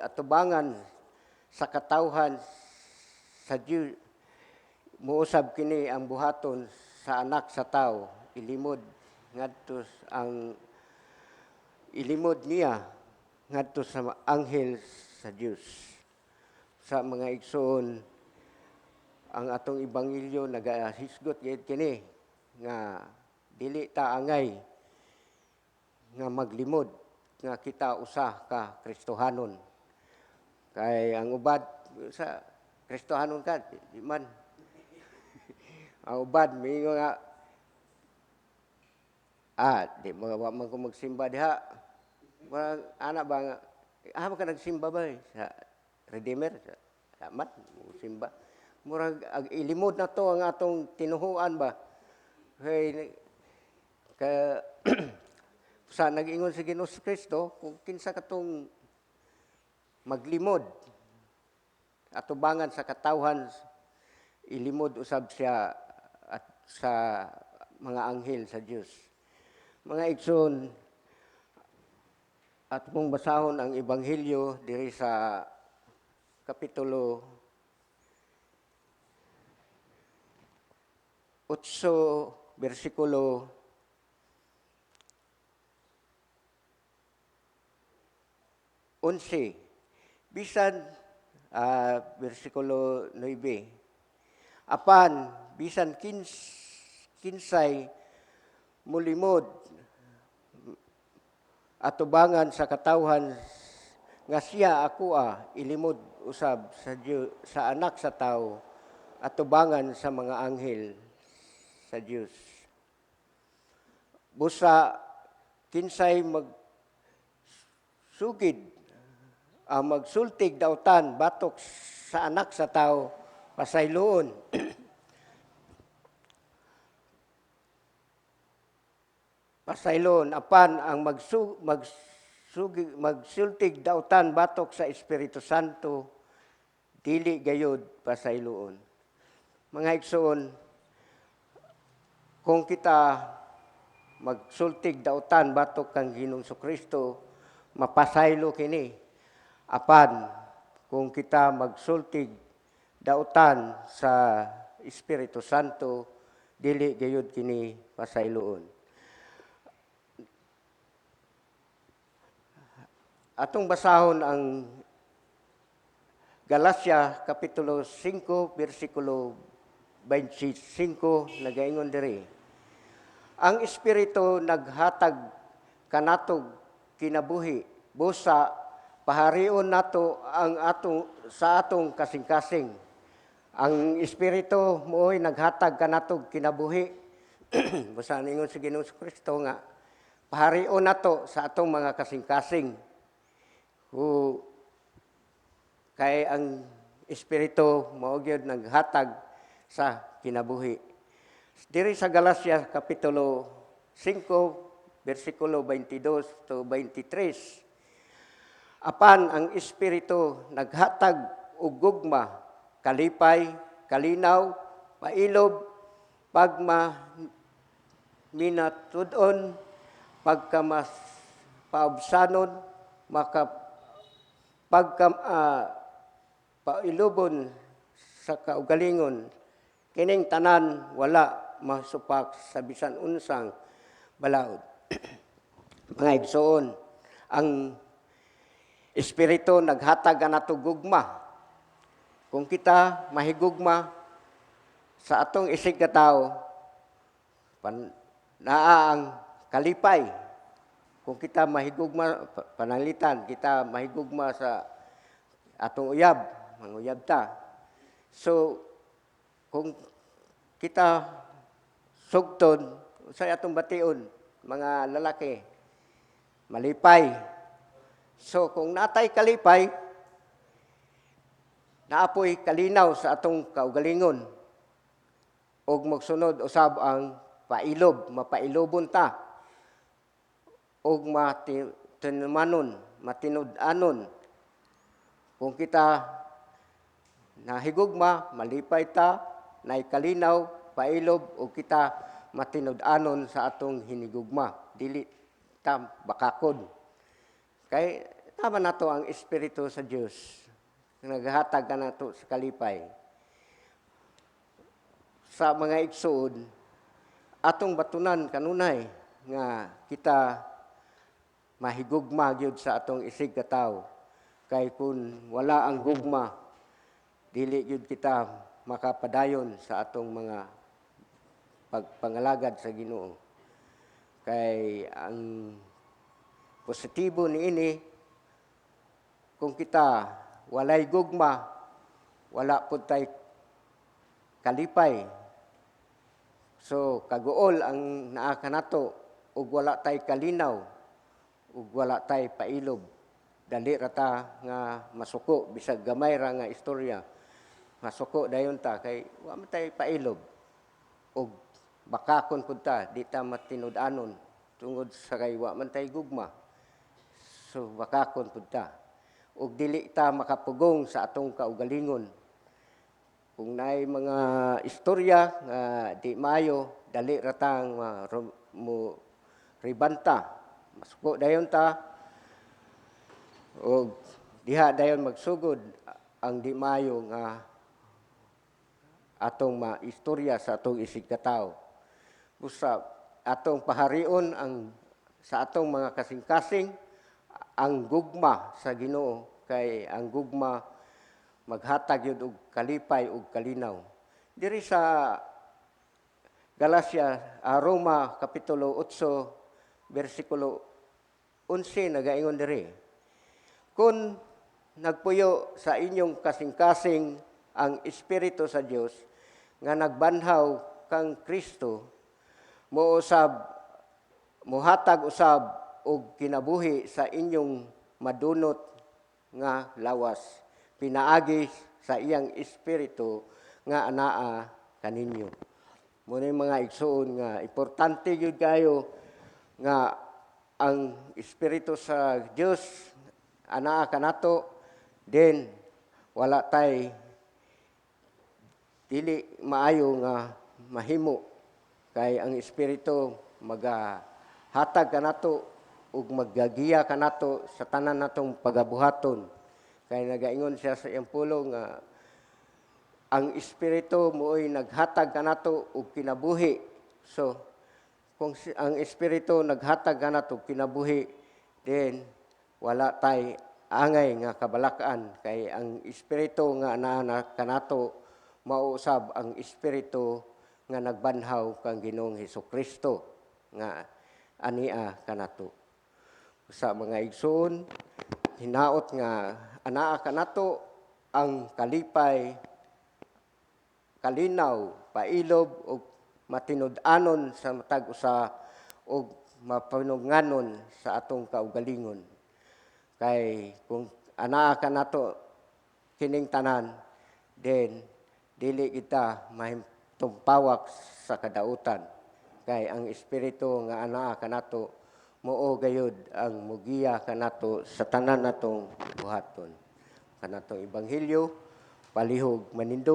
atubangan sa katawhan sa Dios, muusab kini ang buhaton sa Anak sa Tao, ilimod ngadto ang ilimod niya ngadto sa anghel sa Dios. Sa mga igsoon, ang atong ebanghelyo nagahisgot gid kini nga dili ta angay nga maglimod nga kita usa ka Kristohanon. Kay ang ubad sa Kristohanon ka, di man. Ang ubad miingon nga, "Ah, di mo, wa man ko magsimba diha." Murag ana ba nga, ah, ka nagsimba ba eh? Sa Redeemer sa man simba. Murag ag ilimod na to ang atong tinuhuan ba. Kay ka sa nag-ingon si Ginoong Kristo kung kinsa katong maglimod atubangan sa katawhan, ilimod usab siya at sa mga anghel sa Dios. Mga igsoon, at kung basahon ang ebanghelyo diri sa kapitulo 8 bersikulo 11 bisan bersikulo 9. Apan bisan kinsay mulimod atubangan sa katawhan nga siya akoa, ilimod usab sa Dios, sa Anak sa Tao atubangan sa mga anghel sa Dios. Busa kinsay magsugid ang magsultig dautan batok sa Anak sa Tao, pasayloon. Pasayloon, apan ang magsultig dautan batok sa Espiritu Santo, dili gayud pasayloon. Mga igsoon, kung kita magsultig dautan batok kang Ginoong Kristo, mapasaylo kini. Apan kung kita magsultig dautan sa Espiritu Santo, dili gayud kini pasayloon. Atong basahon ang Galacia kapitulo 5 bersikulo 25, nagaingon diri. Ang Espiritu naghatag kanatog kinabuhi, busa paharion nato ang atong sa atong kasing-kasing. Ang Espiritu mo'y naghatag kanatog kinabuhi. Busa ningon si Ginoong Kristo nga paharion nato sa atong mga kasing-kasing. O kay ang Espiritu mao gyud naghatag sa kinabuhi. Diri sa Galacia kapitulo 5 bersikulo 22 to 23. Apan ang Espiritu naghatag og gugma, kalipay, kalinaw, pailob, pagma minatud-on, pagkamas paubsanon, maka pagka pailubon sa kaugalingon. Kining tanan wala masupak sa bisan unsang balaod. Mga igsoon, ang Espiritu naghatag nato gugma. Kung kita mahigugma sa atong isig ka tawo, naa ang kalipay. Kung kita mahigugma, pananglitan, kita mahigugma sa atong uyab, manguyab ta. So, kung kita sugton sa atong bation, mga lalaki, malipay. So, kung natay kalipay, naapoy kalinaw sa atong kaugalingon. Og magsunod usab ang pailob, mapailobon ta. Og matinumanon, matinud-anon. Kung kita nahigugma, malipay ta, naikalinaw, pailob, o kita matinud-anon sa atong hinigugma. Dili ta bakakon. Kay Tama nato ang Espiritu sa Dios. Naghatag kanato sa kalipay. Sa mga igsoon, atong batunan kanunay nga kita mahigugma gyud sa atong isig katawo. Kay kung wala ang gugma, dili gyud kita makapadayon sa atong mga pagpangalagad sa Ginoo. Kay ang positibo niini, kung kita walay gugma, wala pud tay kalipay. So kaguol ang naa kanato ug wala tay kalinaw ug wala tay pailob. Dali ra ta nga masuko bisag gamay ra nga istorya. Masuko dayon ta kay wa man tay pailob. Ug bakakon pud ta, di ta matinud-anon tungod sa kay wa man tay gugma. So bakakon pud ta. Ug dili ta makapugong sa atong kaugalingon. Kung naay mga istorya nga di maayo, dali ra tang mo ribanta. Masuko dayon ta ug diha dayon magsugod ang di maayo nga atong maistorya sa atong isig katawo. Busa atong paharion ang sa atong mga kasing-kasing ang gugma sa Ginoo, kay ang gugma maghatag yun og kalipay ug kalinaw. Diri sa Galacia, Roma kapitulo 8 bersikulo 11, nagaingon diri: "Kung nagpuyo sa inyong kasing-kasing ang Espiritu sa Dios nga nagbanhaw kang Kristo, mousab muhatag usab og kinabuhi sa inyong madunot nga lawas pinaagi sa iyang Espiritu nga anaa kaninyo." Mao yung mga igsuon nga importante gyud kayo nga ang Espiritu sa Dios anaa kanato, then wala tay dili maayo nga mahimo, kay ang Espiritu magahatag kanato ug maggagiya kanato sa tanan natong pagabuhaton, kay nagaingon siya sa iyang pulong nga ang Espiritu mo'y naghatag kanato og kinabuhi. So kung ang Espiritu naghatag kanato og kinabuhi, then wala tay angay nga kabalakan, kay ang Espiritu nga anaa kanato mao usab ang Espiritu nga nagbanhaw kang Ginoong Hesus Kristo nga ania kanato. Sa mga igsoon, hinaot nga anaa kanato ang kalipay, kalinaw, pailob ug matinud-anon sa matag usa ug mapanunganon sa atong kaugalingon. Kay kung anaa kanato kining tanan, then dili kita mahimtumpawak sa kadautan. Kay ang Espiritu nga anaa kanato mao gayud ang mugiya kanato sa tanan natong buhaton. Kanatong ebanghelyo, palihog manindog.